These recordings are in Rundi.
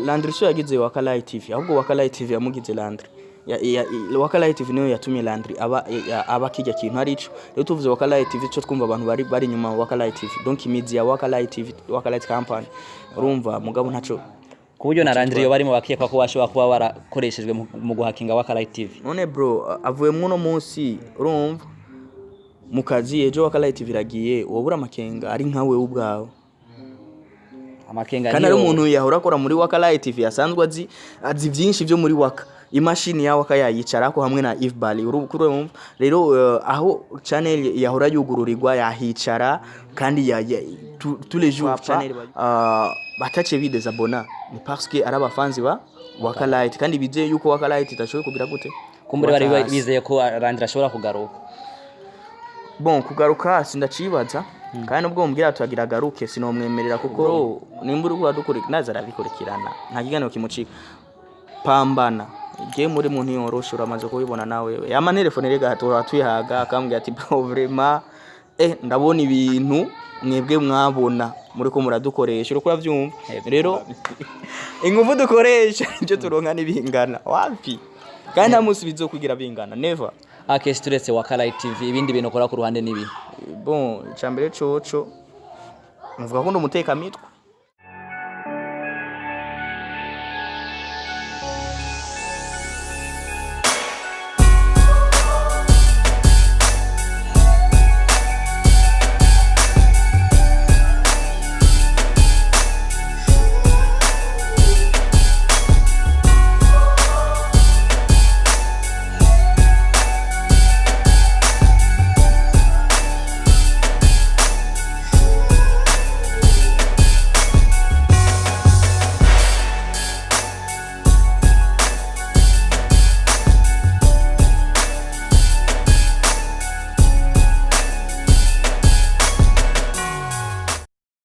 Landry so yagize Wakalight TV, ahubwo Wakalight TV yamugize Landry. Wakalight TV niyo yatumye Landry aba kijya kintu arico. Rero tuvuze Wakalight TV, cyo twumva abantu bari inyuma Wakalight TV, donc imizi ya Wakalight TV, Wakalight Company, urumva, mugabo ntaco. Ku buryo na Landry yo barimo bakekwa ko bashobora kuba barakoreshejwe mu guhakinga Wakalight TV. None bro, avuye muno munsi, urumva, mu kazi, ejo Wakalight TV iragiye, wobura amakenga ari nkawe ubwawe? Amakenga Kandi ari niyo. umuntu yahora akora muri Wakalight TV, asanzwe azi byinshi byo muri Waka, imashini ya Waka yayicarako hamwe na Yves Bali, urumva rero, aho channel yahora yugururirwa yahicara, kandi tous les jours channel batace bidésabonna ni parce que ari abafanzi ba Wakalight, kandi bizeye yuko Wakalight itashoboye kugira gute. Kumbure bari Kubata hasi. bizeye ko Landry ashobora kugaruka. Bon, kugaruka sindacibaza, kandi nubwo mumbwira tuagira agaruke sinomwemerera, kuko nimba uri uradukurikira naza arabikurikirana, nta kiganiro kimucika. Pambana igihe muri muntu yoroshe, uramaze kubibona nawe yama telefone rega tuhora tuyaga, akambwira ati: "Bro, vraiment, ndabona ibintu mwebwe mwabona muriko muradukoresha." Uriko uravyumva rero, ingufu dukoresha ibyo turonka n'ibingana wapi, kandi nta munsi bizokwigira bingana, never. Akesi, turetse Wakalight TV, ibindi bintu ukora ku ruhande nibi? Bon, icambere coco muvuga ko ndi umutekamitwe.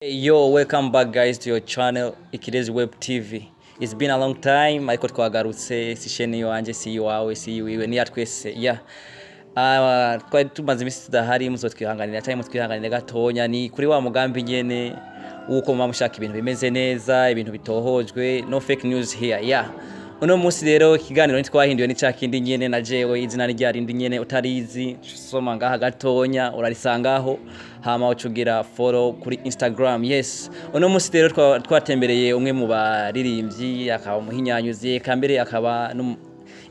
Yo, welcome back guys to your channel Ikirezi Web TV. It's been a long time, ariko twagarutse. Si chaîne iwanje, si iwawe, si iwiwe, ni ya twese. Yeah. Twari tumaze iminsi tudahari, muzotwihanganira cyangwa mutwihanganire gatonya. Ni kuri wa mugambi nyene wuko muba mushaka ibintu bimeze neza, ibintu bitohojwe, no fake news here. Yeah. Uno munsi rero ikiganiro ntitwahinduwe, ni ca kindi nyene, na jewe izina rya rindi nyene. Utarizi, soma ngaha gatonya urarisangaho, hama ucugira follow kuri Instagram. Yes, uno munsi rero twatembereye umwe mu baririmbyi, akaba umuhinyanyuzi, eka mbere akaba n'umu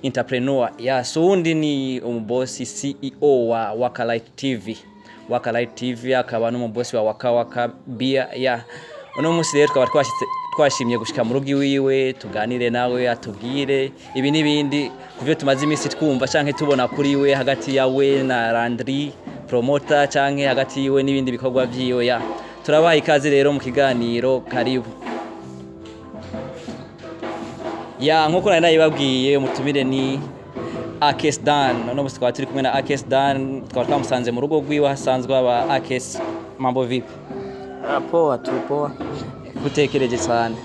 entrepreneur. Ya, so uwundi ni umubosi, CEO wa Wakalight TV, Wakalight TV, akaba n'umubosi wa Waka Waka Beer. Ya, uno munsi rero twaba twashitse, twashimye gushika mu rugo iwiwe, tuganire nawe, atubwire ibi n'ibindi ku byo tumaze iminsi twumva canke tubona kuri we, hagati yawe na Landry Promoter, canke hagati yiwe n'ibindi bikorwa vyiwe. Ya, turabaha ikaze rero mu kiganiro, karibu. Ya, nkuko nari nabibabwiye, umutumire ni Akes Dan. Uno munsi twaba turi kumwe na Akes Dan, twaba twamusanze mu rugo rwiwe hasanzwe aba. Akes, mambo vipi? Ah, poa tu, poa. Kutekereje cyane.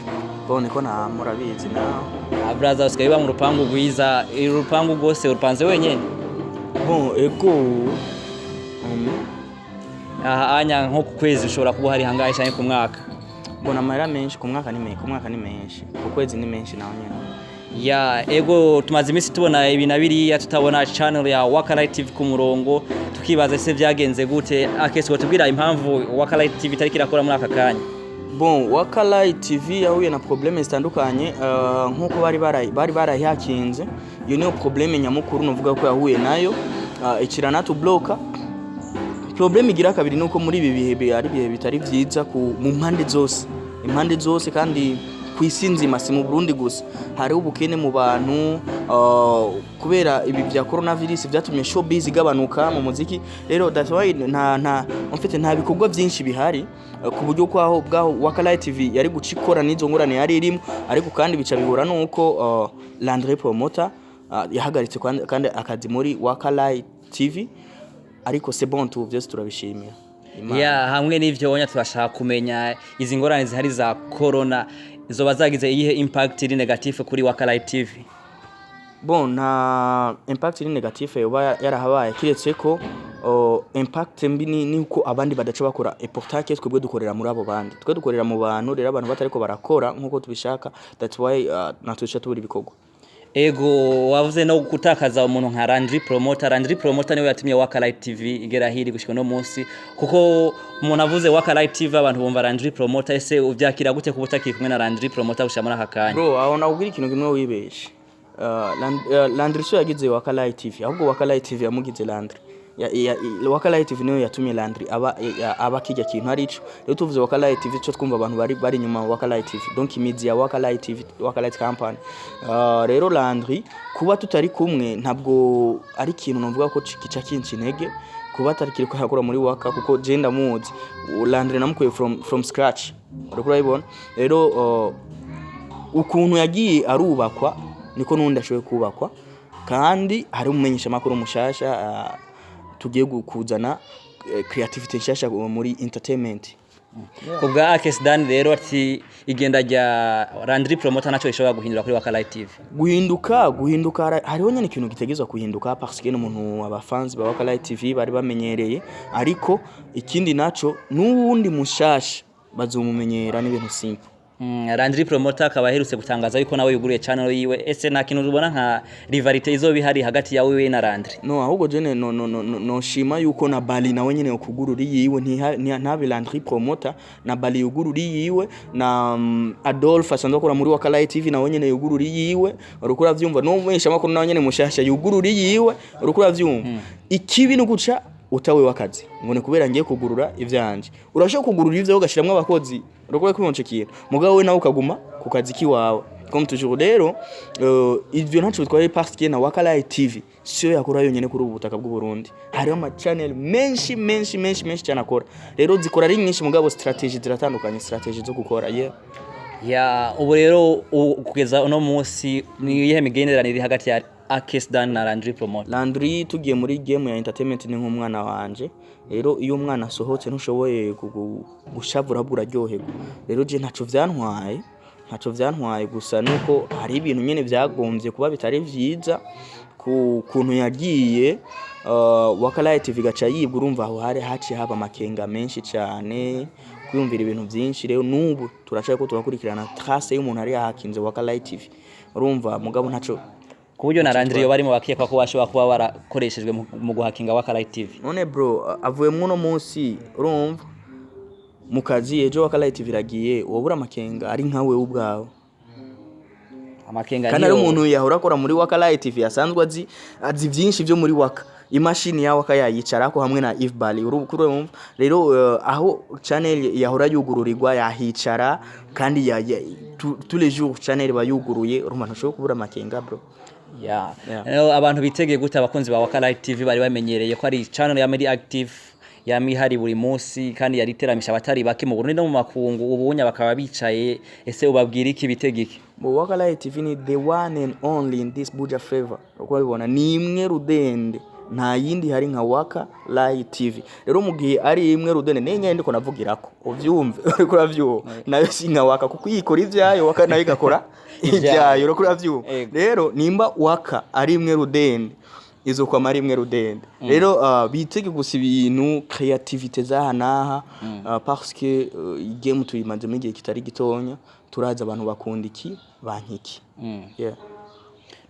Bon, niko na murabizi nawe. Ah, brother, usigaye uba mu rupangu rwiza. Uru rupangu rwose urupanze wenyene? Bon, ego. Aha anya nko ku kwezi ushobora kuba hari hangahe, canke ku mwaka? Bon, amahera menshi ku mwaka ni menshi, ku mwaka ni menshi, ku kwezi ni menshi naho nyene. Ya, ego, tumaze iminsi tubona ibi na biriya, tutabona channel ya Wakalight TV ku murongo, tukibaza ese byagenze gute. Akesi, tubwira impamvu Wakalight TV itariko irakora muri aka kanya. Bon, Wakalight TV yahuye na problème zitandukanye, nkuko bari barayihakinze. Iyo niyo problème nyamukuru novuga ko yahuye nayo, ikiranatubloka. Problème igira kabiri nuko muri ibi bihe ari ibihe bitari vyiza mu mpande zose, impande zose, kandi ku isi nzima, si mu Burundi gusa. Hariho ubukene mu bantu, kubera ibi bya coronavirus byatumye showbiz igabanuka mu muziki. Rero that's why nta en fait nta bikorwa byinshi bihari, ku buryo kwaho bwaho Wakalight TV yari guca ikora n'izo ngorane yari irimo. Ariko kandi bica bihura nuko Landry Promoter yahagaritse kandi akazi muri Wakalight TV. Ariko c'est bon tu, byose turabishimira Imana. Ya, hamwe n'ivyo wonya, turashaka kumenya izi ngorane zihari za corona zoba zagize iyihe impact iri négative kuri Wakalight TV? Bon, nta impact iri négative yoba yarahabaye, kiretse ko Impact mbi ni uko abandi badaca bakora, et pourtant que twebwe dukorera muri abo bandi, twe dukorera mu bantu. Rero abantu batariko barakora nkuko tubishaka, that's why natwe duca tubura ibikorwa. Ego, wavuze no gutakaza umuntu nka Landry Promoter. Landry Promoter niwe yatumye Waka Light TV igera hiri gushika no munsi, kuko umuntu avuze Waka Light TV abantu bumva Landry Promoter. Ese uvyakira gute kuba utakiri kumwe na Landry Promoter gushika muri aka kanya? Bro, aho nakubwira ikintu kimwe wibeshe. Landry so yagize Waka Light TV, ahubwo Waka Light TV yamugize Landry. Waka Light TV niyo yatumye Landry aba kijya kintu arico. Rero tuvuze Waka Light TV, cyo twumva abantu bari inyuma Waka Light TV, donc imizi ya Waka Light TV, Waka Light Company. Rero Landry kuba tutari kumwe ntabwo ari ikintu novuga ko kica kinca intege kuba atari kiriko arakora muri Waka, kuko je ndamuzi. Landry namukuye from scratch, uriko urabibona. Rero ukuntu yagiye arubakwa niko n'undi ashoboye kubakwa, kandi hari umumenyeshamakuru mushasha, tugiye kuzana creativity nshasha muri entertainment. Ku bwa Akes Dan rero, ati igenda rya Landry Promoter naco rishobora guhindura kuri Waka Light TV? Guhinduka hariho nyene ikintu gitegezwa guhinduka, parce que n'umuntu abafans ba Waka Light TV bari bamenyereye, ariko ikindi naco n'uwundi mushasha bazomumenyera, n'ibintu simple. Landry Promoter akaba aherutse gutangaza yuko nawe yuguruye channel yiwe. Ese nta kintu ubona nka rivalité izoba ihari hagati yawe we na Landry? No, ahubwo jene no shima yuko na Bali nawe nyene yokugurura yiwe, ntabe Landry Promoter, na Bali yugurura yiwe, na Adolphe asanzwe akora muri Waka Light TV nawe nyene yugurura yiwe, uriko uravyumva, no mwesha makuru nawe nyene mushasha yugurura yiwe, uriko uravyumva. Ikibi no guca utawe wakazi ngo ni kubera ngiye kugurura ivyanje. Urashobora kugurura ivyo ugashiramwo abakozi, uriko urakwibona ico kintu, mugabo we nawe ukaguma ku kazi kiwawe comme toujours. Rero ivyo ntaco bitwaye, parce que na Waka Light TV siyo yakora yonyene kuri ubu butaka bw'u Burundi. Hariho ama channel menshi menshi menshi menshi cyane akora. Rero zikora ari nyinshi, mugabo strategy ziratandukanye, strategy zo gukora, yeah. Ya, ubu rero kugeza uno munsi ni iyihe migenderanire iri hagati ya Akes Dan na Landry Promoter? Landry, tugiye muri game ya entertainment, ni nk'umwana wanje. Rero iyo umwana asohotse ntushoboye gushavura, ahubwo uraryoherwa. Rero je ntaco vyantwaye, gusa nuko hari ibintu nyene vyagombye kuba bitari vyiza ku kuntu yagiye, Waka Light TV igaca yibwa. Urumva aho hari haciye haba amakenga menshi cane, kwiyumvira ibintu vyinshi. Rero n'ubu turacari ko turakurikirana trace y'umuntu ari yahakinze Waka Light TV, urumva, mugabo ntaco. Ku buryo na Landry yo barimo bakekwa ko bashobora kuba barakoreshejwe mu guhakinga Waka Light TV? None bro, avuyemwo uno munsi, urumva, mu kazi, ejo Waka Light TV iragiye, wobura amakenga ari nka wewe ubwawe? Amakenga Kandi ari niyo. umuntu yahora akora muri Waka Light TV, asanzwe azi vyinshi vyo muri Waka, imashini ya Waka yayicarako hamwe na Yves Bali, urumva. Rero aho channel yahora yugururirwa yahicara, kandi tous les jours channel bayuguruye, urumva ntushobora kubura amakenga, bro. Ya. Yeah. Abantu bitegeye gute? Abakunzi ba Waka Light TV bari bamenyereye ko ari channel ya muri active, yama ihari buri munsi, kandi yari iteramisha abatari bake mu Burundi no mu makungu. Ubunya bakaba bicaye. Ese ubabwira iki? Bitege iki? Bo, Waka Light TV ni the one and only in this Buja Flavor. Uko babibona ni imwe rudende, nta yindi hari nka Waka Light TV. Rero mu gihe ari imwe rudende, nenye ndiko navugirako, uvyumve, uriko uravyumva, nayo si nka Waka, kuko iyikora ivyayo, Waka nayo igakora ivyayo, uriko uravyumva. Ego. Rero nimba Waka ari imwe rudende, izokwama ari imwe rudende. Rero bitege gusa ibintu creativity zaha naha, parce que game tuyimazemo igihe kitari gitonya, turazi abantu bakunda iki, banka iki, yeah.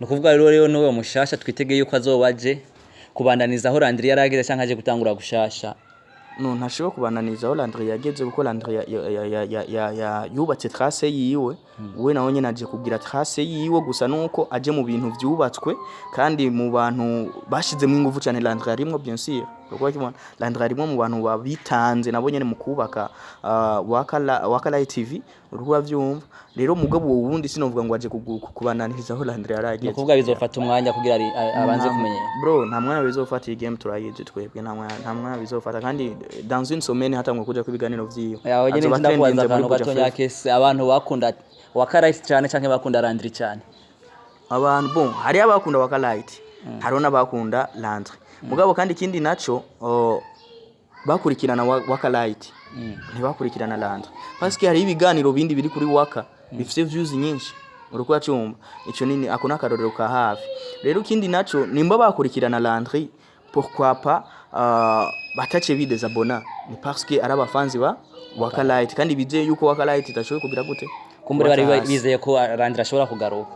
Ni ukuvuga rero n'uwo mushasha twitege yuko azoba aje kubandaniza aho Landry yari ageze, canke aje gutangura gushasha? No, ntashobora kubananiza aho Landry yageze, kuko Landry yubatse trace yiwe. We nawe nyene aje kugira trace yiwe, gusa nuko aje mu bintu vyubatswe kandi mu bantu bashizemo ingufu cyane. Landry arimwo, bien sûr, kuko kibona Landry arimwo mu bantu babitanze nabo nyene mu kubaka Waka Light TV, uriko uravyumva. Rero mugabo uwo wundi sinovuga ngo aje kubananiriza aho Landry Ni yarageze. ukuvuga bizofata umwanya kugira abanze kumenyera? Bro, nta mwanya bizofata, iyi game turayizi twebwe, nta mwanya bizofata, kandi dans une semaine hatangwa kuja ku ibiganiro vyiwe. Yawe nyene Azoba ndakubaza trendinze muri akantu Buja gatonya. Flavor. Kese abantu bakunda Waka Light cyane canke bakunda Landry cyane? Abantu, bon, hariyo abakunda Waka Light, hariho n'abakunda Landry, mugabo kandi ikindi naco, bakurikirana Waka Light, ntibakurikirana Landry, parce que hariho ibiganiro bindi biri kuri Waka bifise views nyinshi, uriko uracumva. Ico nini, ako n'akarorero ka hafi. Rero ikindi naco, nimba bakurikirana Landry Pourquoi pas bataciye bidésabonna? Ni parce que ari abafanzi ba Waka Light kandi bizeye yuko Waka Light itashoboye kugira gute. Kumbure bari Kubata hasi. bizeye ko Landry ashobora kugaruka.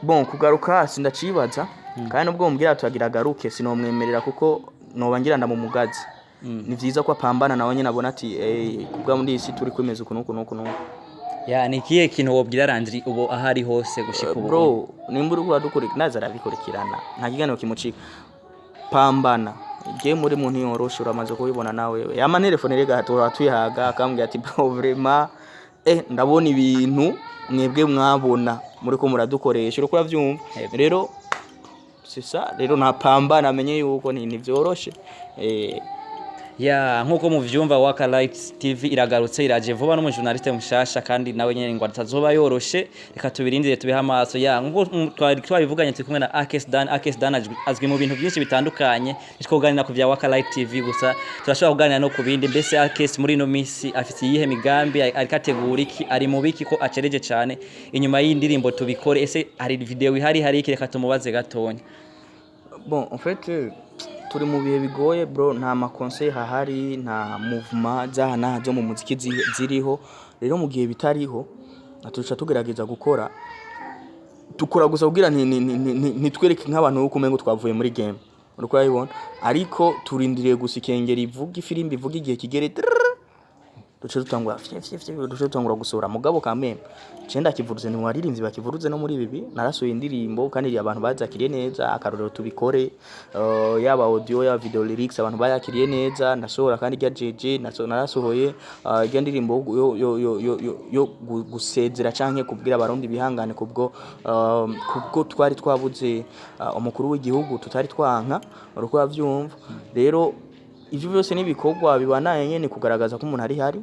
Bon, kugaruka sindacibaza, kandi nubwo mumbwira tuagira agaruke sinomwemerera kuko noba ngira ndamumugazi. Ni vyiza ko apambana nawe nyene abona ati kubwa muri iyi si turi kwemeza uku nuku nuku nuku. Ya, ni ikihe kintu wobwira Landry ubu aho ari hose gushika ubu? Bro, nimba uriko uradukurikira, naza arabikurikirana, nta kiganiro kimucika. Pambana, je muri muntu yoroshe, uramaze kubibona nawe. Yama telefone rega tura tuyaga, akambwira ati: "Bro, vraiment ndabona ibintu mwebwe mwabona muriko muradukoresha." Uriko uravyumva? Yego. Rero c'est ça. Rero ntapambana, amenye yuko ni ntivyoroshe. Ya, nkuko muvyumva, Waka Light TV iragarutse, iraje vuba n'umujournaliste mushasha, kandi nawe nyene ngo atazoba yoroshe. Reka tubirindire, tubihe amaso. Ya, nkuko twari twabivuganye, turi kumwe na Akes Dan. Akes Dan azwi mu bintu byinshi bitandukanye. Ntitwoganira ku vya Waka Light TV gusa, turashobora kuganira no ku bindi. Mbese Akes muri ino misi afite iyihe migambi? Ariko ategura iki? Ari mu biki ko acereje cane inyuma y'indirimbo "Tubikore"? Ese hari video ihari? Hari iki? Reka tumubaze gatonya. Bon, en fait, turi mu bihe bigoye, bro. Nta ma conseil hahari, nta mouvement zaha n'aha zo mu muziki ziriho. Rero mu gihe bitariho, tuca tugerageza gukora, dukora gusa kugira ntitwereke nk'abantu yuko umengo twavuye muri game, uriko urabibona. Ariko turindiriye gusa ikengeri ivuga, ifirimbi ivuga, igihe kigere trrr, duce dutangura fye fye fye, duce dutangura gusohora. Mugabo kameme je ndakivuruze, ni waririmbyi bakivuruze no muri ibi narasohoye indirimbo kandi abantu bazakiriye neza. Akarorero "Tubikore", yaba audio, yaba video lyrics, abantu bayakiriye neza. Ndasohora kandi rya jeje narasohoye irya ndirimbo yo gusezera canke kubwira Abarundi bihangane kubwo twari twabuze umukuru w'igihugu tutari twanka, uriko uravyumva. Rero ivyo byose n'ibikorwa bibanaye nyene kugaragaza ko umuntu ari hari.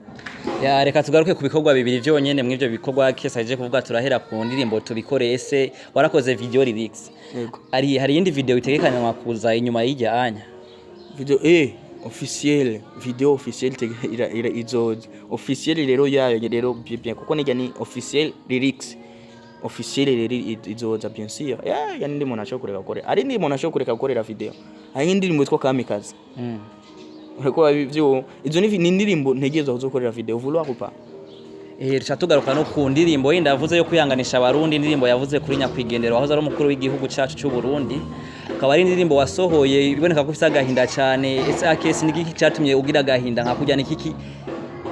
Ya, reka tugaruke ku bikorwa bibiri byonyene. Mw'ivyo bikorwa kese aje kuvuga, turahera ku ndirimbo "Tubikore". Ese warakoze video lyrics? Yego. Ari hari iyindi video itegekanywa kuza inyuma y'ijya anya? Video officiel, video officiel ira izoza officiel rero yayo rero bien bien, kuko nijya ni officiel lyrics officiel. Rero izoza bien sûr. Ya ndi umuntu ashobora kureka gukorera, ari ndi umuntu ashobora kureka gukorera video. Hari indirimbo yitwa "Kamikazi". Uriko ivyo, izo ni indirimbo ntegerezwa kuzokorera video, vouloir ou pas. Duca tugaruka no ku ndirimbo yindi yavuze yo kwihanganisha Abarundi, indirimbo yavuze kuri nyakwigendera wahoze ari umukuru w'igihugu cacu c'u Burundi, akaba ari indirimbo wasohoye iboneka ko ufise agahinda cane. Ese Akesi, ni igiki catumye ugira agahinda nka kurya? Ni kiki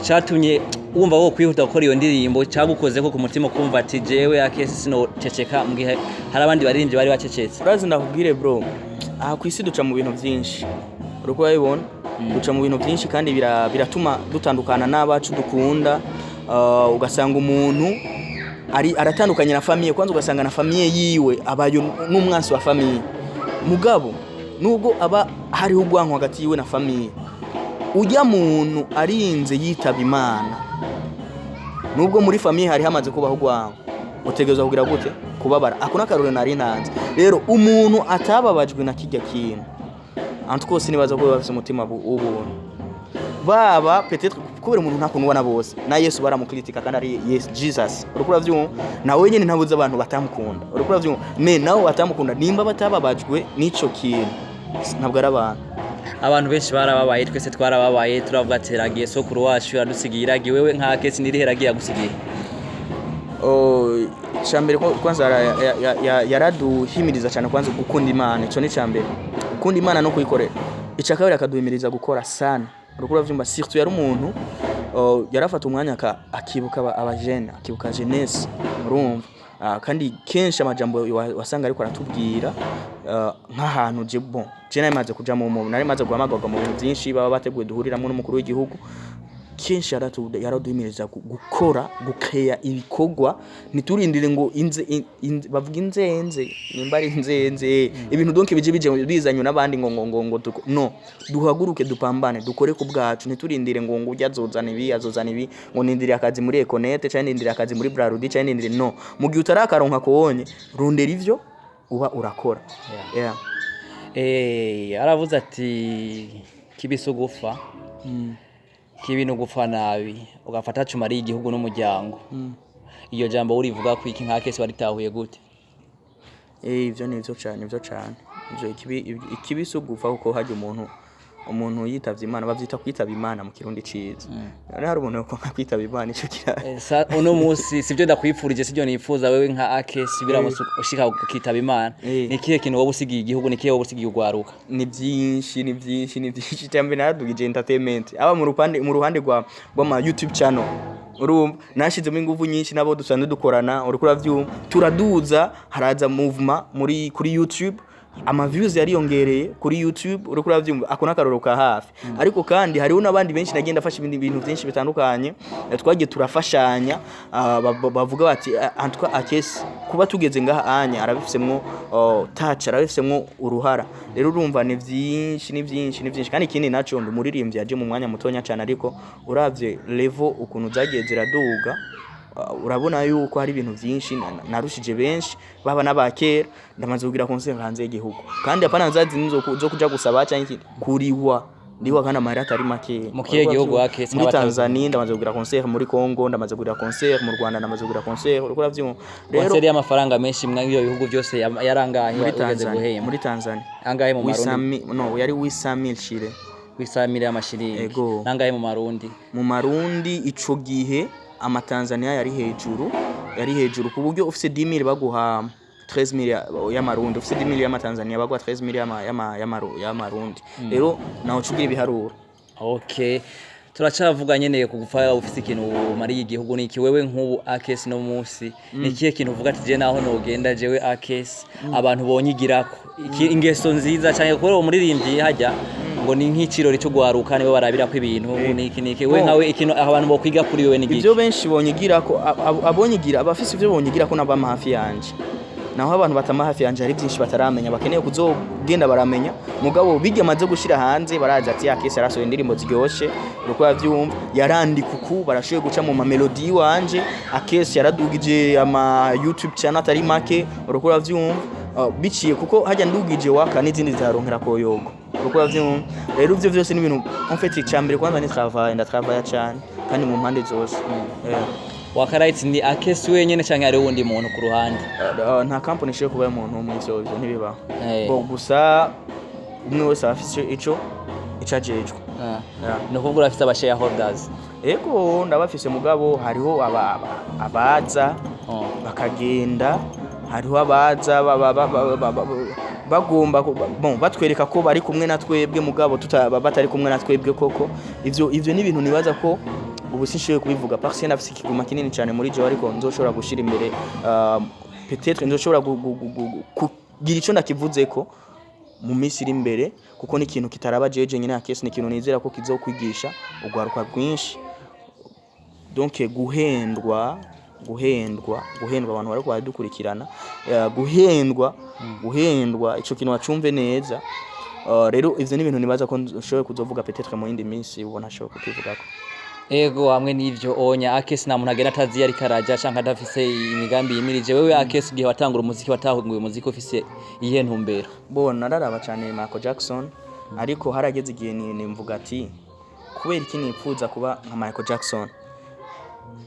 catumye wumva wo kwihuta gukora iyo ndirimbo, cagukozeko ku mutima, kumva ati: "Jewe Akesi sinoceceka", mu gihe hari abandi baririmbyi bari bacecetse? Urazi, ndakubwire bro, aha ku isi duca mu bintu byinshi, uriko urabibona. Duca mu bintu byinshi kandi biratuma dutandukana n'abacu dukunda. Ugasanga umuntu ari aratandukanye na famille kwanza, ugasanga na famille yiwe abayo n'umwansi wa famille. Mugabo nubwo aba hariho urwanko hagati yiwe na famille, ujya muntu arinze yitaba Imana, nubwo muri famille hari hamaze kubaho urwanko, utegerezwa kugira gute? Kubabara. Ako n'akarorero nari ntanze. Rero umuntu atababajwe na kijya kintu, en tout cas sinibaza ko bafise umutima w'ubuntu. Baba peut-être kubera umuntu ntakundwa na bose. Na Yesu baramukritika kandi ari Yes Jesus, uriko uravyumva. Nawe nyene ntabuze abantu batamukunda, uriko uravyumva. Mais nabo batamukunda, nimba batababajwe n'ico kintu, ntabwo ari abantu. Abantu benshi barababaye, twese twarababaye, turavuga ati: "Ragiye sokuru wacu, yadusigiye iragi." Wewe nka Akesi, nirihe ragi yagusigiye? Oh, icambere kwanza yaraduhimiriza cyane kwanza gukunda Imana. Ico ni icambere, gukunda Imana no kuyikorera. Ica kabiri, akaduhimiriza gukora sana, uriko uravyumva. Surtout yari umuntu yarafata umwanya akibuka abajene, akibuka jeunesse, urumva. Kandi kenshi amajambo wasanga ariko aratubwira, nk'ahantu je, bon, je nari maze kuja nari maze guhamagarwa mu bintu byinshi baba bateguye duhuriramwo n'umukuru w'igihugu. Kenshi yaraduhimiriza gukora, gukeya ibikorwa, ntiturindire ngo inze bavuga inzenze, nimba ari inzenze, ibintu donc bije bizanywe n'abandi ngo no duhaguruke, dupambane, dukore ku bwacu, ntiturindire ngo ujya azozana ibi, azozana ibi, ngo nindiriye akazi muri Econet cyangwa nindiriye akazi muri Brarudi cyangwa nindiriye. No mu gihe utarakaronka kubonye, rondera ivyo uba urakora. Yeah. Aravuze ati: "Kibisi ugufa, kibi no gupfa nabi, ugafata cumariye igihugu n'umuryango." Iyo jambo urivuga ko iki nka Kesi, waritahuye gute? Ivyo ni ivyo cane, ivyo cane. Ivyo ikibi si ugupfa, kuko harya umuntu yitavye Imana bavyita kwitaba Imana mu Kirundi ciza. None hari umuntu yokwanga kwitaba Imana? Ico kira Uno munsi sivyo ndakwifurije, sivyo nifuza. Wewe nka Akes, biramutse ushika ukitaba Imana, ni ikihe kintu wowe usigiye igihugu? Ni ikihe wowe usigiye ugwaruka? Ni byinshi, ni byinshi, ni byinshi. Cyambere, naradugije entertainment aba mu ruhande rw'ama YouTube channel. Urumva, nashizemo ingufu nyinshi nabo dusanzwe dukorana, uriko uravyumva, turaduza, haraza movement kuri YouTube, ama views yariyongereye kuri YouTube, uriko uravyumva. Ako n'akaroro ka hafi, ariko kandi hariho n'abandi benshi nagenda afasha ibindi bintu byinshi bitandukanye. Twagiye turafashanya, bavuga bati: "Ah, en tout cas Akes kuba tugeze ngaha anya arabifisemwo, oh, touch, arabifisemwo uruhara." Rero urumva ni byinshi, ni byinshi, ni byinshi. Kandi ikindi naco, ndi umuririmbyi yaje mu mwanya mutonya cyane, ariko uravye level ukuntu zagiye ziraduga, urabona yuko hari ibintu byinshi narushije benshi baba n'abakera. Ndamaze kugira concert hanze y'igihugu, kandi apana zazi zo kuja gusaba cyangwa ikindi, kuriwa ndiwa, kandi amahera atari make. Mu kihe gihugu, Akes? Muri Tanzania ndamaze kugira concert, muri Congo ndamaze kugira concert, mu Rwanda ndamaze kugira concert, uriko uravyumva rero. Concert y'amafaranga menshi mwa ibyo bihugu byose yarangahe? Muri Ugeze Tanzania. guhemba? Muri Tanzania. Angahe mu Marundi? No, yari 800 000 shire. Wisamire y'amashiringi? Ego. Nangahe mu Marundi? Mu Marundi ico gihe amatanzania yari hejuru, yari hejuru ku buryo ufise 10 000 baguha 13 000 y'amarundi, ufise 10 000 y'amatanzania baguha 13 000 y'amarundi. Rero naho ucugira ibiharuro. Okay, turacavuga nyene ku gupfa ufise ikintu umariye igihugu. Niki wewe nk'ubu Akes no munsi, ni ikihe kintu uvuga ati: "Je naho nogenda, jewe Akes abantu bonyigirako ingeso nziza cyane"? Kuko uwo muririmbyi hajya ngo ni nk'ikirori cyo gwaruka, nibo barabirako ibintu niki niki. We Bo. nkawe, ikintu abantu bokwiga kuri wewe ni Ivyo giki? benshi bonyigirako, abonyigira, abafise ivyo bonyigirako n'abama hafi yanje. Naho abantu batama hafi yanje hari byinshi bataramenya, bakeneye kuzogenda baramenya. Mugabo bijya amaze gushira hanze, barazi ati: "Akes yarasohoye indirimbo ziryoshe," uko yavyumva, yarandika uku, barashoboye guca mu mamelodi wanje. Akes yaradugije ama YouTube channel atari make, uriko uravyumva. Biciye kuko hajya ndugije waka n'izindi zitaronkera koyogo, uriko uravyumva. Rero ivyo vyose ni ibintu, en fait, icambere kwanza ni travail, ndatravailla cyane kandi mu mpande zose. Yeah. Wakarayitsi ni Akes wenyene canke hari uwundi muntu ku ruhande? Nta company ishobora kuba y'umuntu umwe, ivyo ntibibaho. Eh. Bo gusa umwe wese aba afise ico ajejwe. Yeah. Ni ukuvuga urafise aba shareholders? Ego, ndabafise, mugabo hariho abaza bakagenda, hariho abaza bagomba bon, batwereka ko bari kumwe na twebwe, mugabo batari kumwe na twebwe koko. Ivyo ni ibintu nibaza ko ubu sinshoboye kubivuga parce que ndafise ikiguma kinini cyane muri jewe, ariko nzoshobora gushira imbere, peut-être nzoshobora kugira ico ndakivuzeko mu minsi iri imbere, kuko ni ikintu kitaraba jeje nyine Akes, ni ikintu nizera ko kizokwigisha urwaruka rwinshi. Donc guhendwa, guhendwa, guhendwa, abantu bariko baradukurikirana, guhendwa, guhendwa, ico kintu wacumve neza. Rero ivyo ni ibintu nibaza ko nshoboye kuzovuga peut-être mu yindi minsi, ubona ashobora kukivugako. Ego, hamwe n'ivyo onya Akes, nta muntu agenda atazi iyo ariko araja canke adafise imigambi yimirije. Wewe Akes, igihe watangura umuziki, watahuye umuziki ufise iyihe ntumbero? Bo, nararaba cyane Michael Jackson, ariko harageze igihe nimvuga ati: "Kubera iki nipfuza kuba nka Michael Jackson?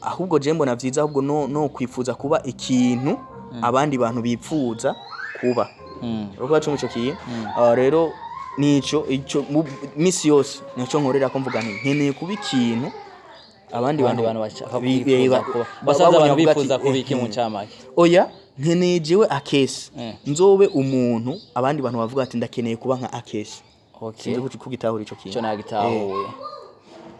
Ahubwo je mbona vyiza ahubwo no kwifuza kuba ikintu abandi bantu bipfuza kuba." Uriko uracumva ico kintu? Ah, rero nico ico misi yose nico nkorera ko mvuga nti nkeneye kuba ikintu abandi abandi bantu bantu bashaka eh, kwifuza kuba. Basanze babonye abantu bavuga ati, bifuza kuba iki mu eh, ncamake? Oya, nkeneye jewe Akes nzobe umuntu abandi bantu bavuga ati: "Ndakeneye kuba nka Akes." Sinzi kugitahura ico kintu. Ico nagitahuye.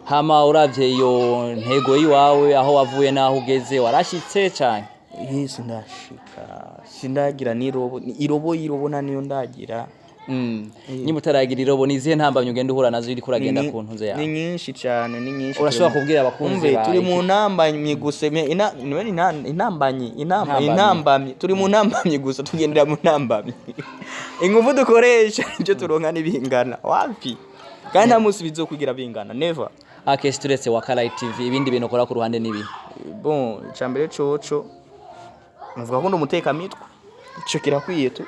Hama uravye iyo ntego yiwawe, aho wavuye n'aho ugeze, warashitse cane? Eh, sindashika, sindagira n'irobo, irobo y'irobo nta niyo ndagira. Nyuma utaragira irobo, ni izihe ntambamyi ugenda uhura nazo uriko uragenda ku ntuze yawe? Ni nyinshi cyane, ni nyinshi. Urashobora kubwira abakunzi Umve, bawe turi mu ntambamyi gusa, intambamyi Intambamyi. Intambamyi, turi mu ntambamyi gusa, tugendera mu ntambamyi. Ingufu dukoresha ibyo turonka ntibingana, wapi, kandi nta munsi bizokugira bingana, never. Akes, turetse Wakalight TV, ibindi bintu ukora ku ruhande n'ibi? Bon, icambere coco muvuga ko ndi umutekamitwe, ico kirakwiye tu.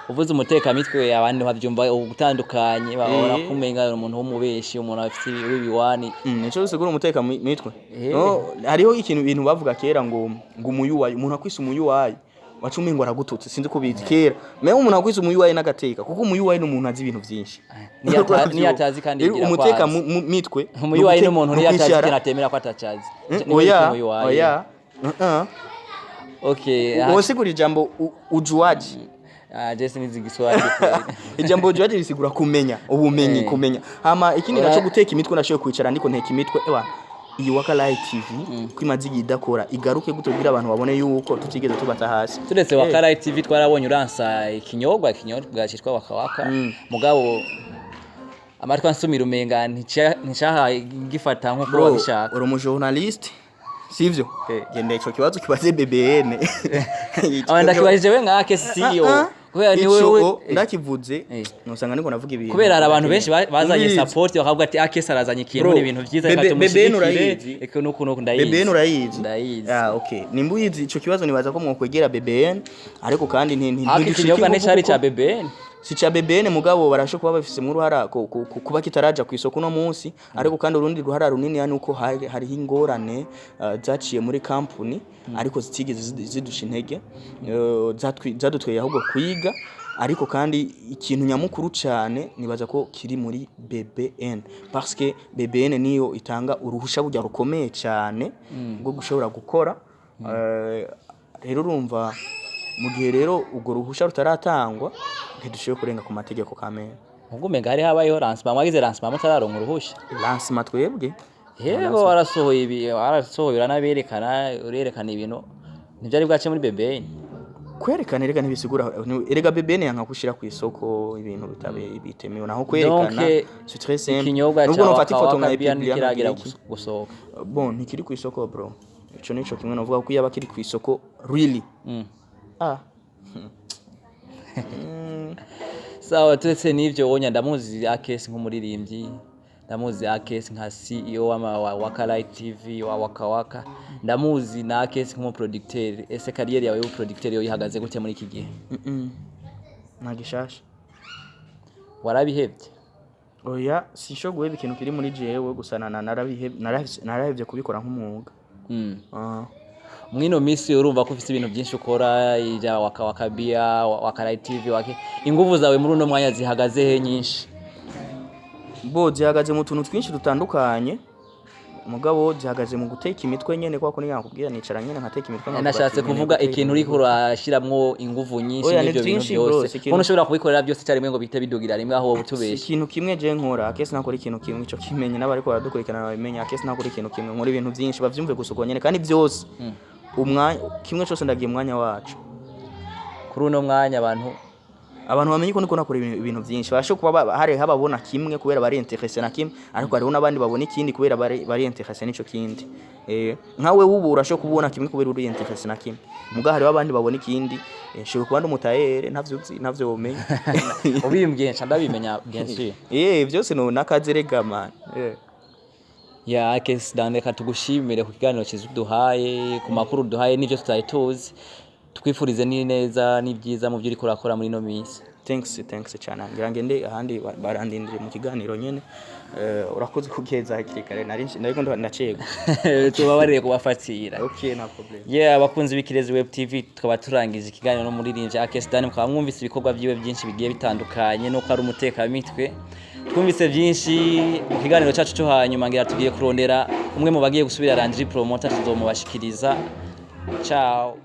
Uvuze umutekamitwe, abandi bavyumva ugutandukanye, babona Eh. ko umenga uri umuntu w'umubeshi, umuntu afite w'ibiwani. Nico bisigura umuteka mitwe. Eh. No, hariho ikintu ibintu bavuga kera ngo umuyuwayi, umuntu akwise umuyuwayi. Waca umengo aragututse, sinzi ko bizi kera. Mais umuntu akwise umu UI n'agateka, kuko umu UI ni umuntu azi ibintu vyinshi. Niyo atazi kandi Rero yigira umuteka kwazi. mu mitwe Umu UI ni umuntu niyo atazi nukwicara. ikintu atemera ko atacazi. Niwe Oya. yitwa umu UI. Oya. Okay. Wosigura ijambo ujuaji? Ah, je sinizi Igiswahili kweli. Ijambo ujuaji risigura kumenya, ubumenyi. Kumenya. Hama ikindi naco, guteka imitwe, nashoboye kwicara ndiko nteka imitwe, ewa iyi Waka Light TV ko imaze igihe idakora igaruke gute kugira abantu babone yuko tutigeze tubata hasi? Turetse Waka Light TV, twarabonye uransa ikinyobwa cyitwa Waka Waka, mugabo amatwi ansumira umenga nticahaye gifata nkuko Bro, wabishaka. uri umujournaliste, sivyo? Eh. Genda ico kibazo kibaze BBN. Aba ndakibajije we nkake CEO, kubera ni Ico wewe ndakivuze nosanga niko navuga ibintu. Kubera hari abantu benshi bazanye Umviriza. support bakavuga ati Akesi arazanye ikintu, Bro, ni ibintu vyiza, reka BBN tumushyigikire. urayizi? Eko nuku nuku ndayizi. BBN urayizi? Ndayizi. Ah, okay, nimba uyizi ico kibazo nibaza ko mwokwegera BBN, ariko kandi Ariko ntidushika ikinyobwa inguvu nticari kuko ca BBN. Si ca BBN, mugabo barasho kuba bafise uruhara kuba kitaraja ku isoko uno munsi. Ariko kandi urundi ruhara runini ni uko hariho ingorane zaciye muri company, ariko zitigeze zidusha intege, zadutweye ahubwo kwiga. Ariko kandi ikintu nyamukuru cyane nibaza ko kiri muri BBN, parce que BBN niyo itanga uruhusha burya rukomeye cyane rwo gushobora gukora. Rero urumva, mu gihe rero urwo ruhusha rutaratangwa, ntidushoboye kurenga ku mategeko kamere. Ubwo umenga hari habayeho lancement, mwagize lancement mutararonka uruhusha. Lancement twebwe? Yego, warasohoye ibi, warasohoye, uranaberekana, urerekana ibintu ntibyari bwace muri BBN. Kwerekana erega ntibisigura, erega BBN yanka gushira ku isoko ibintu bitabe bitemewe, naho kwerekana Donc, c'est très simple. ikinyobwa Nubwo ca nofata Waka ifoto Waka nka Beer ipublia ntikiragera nkagira iki. gusohoka. Bon, ntikiri ku isoko bro, ico nico kimwe novuga ko yaba kiri ku isoko really. Ah. Sawa, turetse n'ivyo wonya, ndamuzi Akesi nk'umuririmbyi, ndamuzi Akesi nka CEO wa Waka Light TV, wa Waka Waka, ndamuzi na Akesi nk'umuproducteur. Ese carrière yawe y'ubuproducteur yo ihagaze gute muri iki gihe? Nta gishasha. Warabihevye? Oya, sinsho guheba ikintu kiri muri jewe gusa, narahevye kubikora nk'umwuga. Ah. Mwino misi urumva ko ufise ibintu byinshi ukora, ija Waka Waka Beer, Waka Light TV, wake inguvu zawe muri uno mwanya zihagaze he nyinshi? Bo zihagaze mu tuntu twinshi dutandukanye, mugabo zihagaze mu guteka imitwe nyene, kwa ko nakubwira nicara nyene nkateka imitwe, nkavuga Nashatse ati, kuvuga nkeneye ikintu guteka uriko imitwe. urashiramwo inguvu nyinshi Oya, ni n'ivyo bintu vyinshi, bro, byose si ikintu mbona ushobora kubikorera byose icyarimwe ngo bihite bidugira rimwe, aho wowe Si utubeshe. ikintu kimwe je nkora. Akesi nakora ikintu kimwe, ico kimenye n'abariko baradukurikirana babimenya. Akesi nakora ikintu kimwe, nkora ibintu byinshi, bavyumve gusa uko nyene, kandi byose umwanya kimwe cyose ndagiye umwanya wacu. Kuri uno mwanya abantu Abantu bamenye ko ndiko nakora ibintu byinshi. Barashobora kuba hari hababona kimwe kubera bari intéressé na kimwe, ariko hariho n'abandi babona ikindi kubera bari intéressé n'ico kindi. Nkawe wubu urashobora kubona kimwe kubera uri intéressé na kimwe, muga hariho abandi babona ikindi. Nshobora kuba ndi umutayere, ntavyo uzi, ntavyo womenya. Ubimbwiye nca ndabimenya, bien sûr. Byose no nakazerega man. Ya Akesi Dan, reka tugushimire ku kiganiro cyiza uduhaye, ku makuru uduhaye n'ibyo tutari tuzi. Twifurize n'ineza n'ibyiza mu byo uriko urakora muri ino minsi. Thanks, thanks cyane. Ngira ngende ahandi barandindiriye mu kiganiro nyene. Urakoze kugeza hakiri kare, nari nariko ndacegwa. Tubabarire kubafatira. Okay, nta problem. Yeah, abakunzi b'Ikirezi Web TV, tukaba turangije ikiganiro n'umuririmbyi Akesi Dan. Mukaba mwumvise ibikorwa byiwe byinshi bigiye bitandukanye, nuko ari umutekammitwe. Twumvise byinshi mu kiganiro cyacu cyo hanyuma. Ngira tugiye kurondera umwe mu bagiye gusubira Landry Promoter, tuzomubashikiriza. Ciao.